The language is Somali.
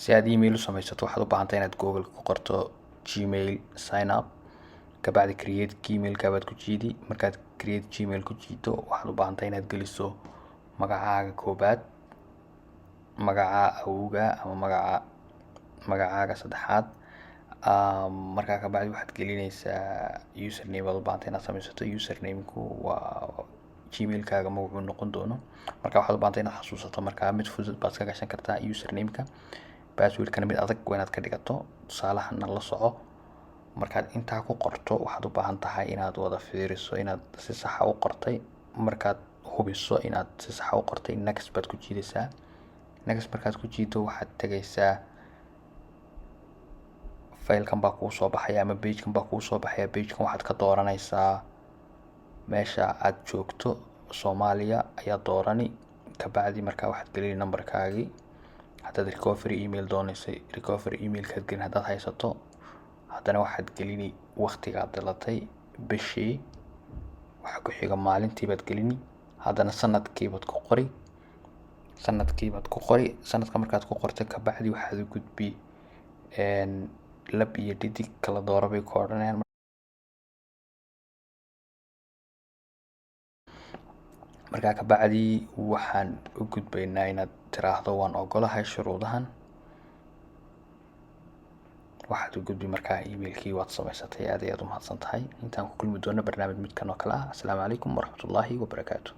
Si aad email u samaysato, waxaad u baahantahay inaad Google ku qorto "Gmail sign up". Kabacdi create Gmailka baad ku jiidi. Markaad create Gmail ku jiido, waxaad u baahantahay inaad geliso magacaaga koobaad, magaca awowga ama magacaaga saddexaad. Markaa kabacdi waxaad gelinaysaa username baad u baahantay inaad samaysato. Username-ku waa Gmailkaaga magacuu noqon doono. Marka waxaad u baahantay inaad xasuusato. Markaa mid fudud baad iska gashan kartaa username-ka. Passwordkana mid adag waa inaad ka dhigato. Tusaalahana la soco. Markaad intaa ku qorto, waxaad u baahan tahay inaad wada fiiriso inaad si saxa u qortay. Markaad hubiso inaad si saxa u qortay, next baad ku jiidaysaa. Next markaad ku jiido, waxaad tegaysaa filekan baa kuu soo baxaya ama pagekan baa kuu soo baxaya. Pagekan waxaad ka dooranaysaa meesha aad joogto. Soomaaliya ayaa doorani. Kabacdi markaa waxaad gelini numberkaagii. Haddaad recovery email dooneysay, recovery emailkaad gelin haddaad haysato. Haddana waxaad gelini waqtigaad dhalatay, bishii, waxa ku xiga maalintii baad gelini. Haddana sanadkii baad ku qori, sanadkii baad ku qori. Sanadka markaad ku qorto, kabacdi waxaad u gudbi lab iyo dhidig kala dooro bay ku odhanayaan. Markaa kabacdi waxaan u gudbaynaa inaad tiraahdo "Waan ogolahay shuruudahan". Waxaad u gudbi markaa emailkii waad samaysatay. Aad ayaad u mahadsan tahay. Intaan ku kulmi doono barnaamij midkan oo kale ah, asalaamu calaykum waraxmatullaahi wabarakaatu.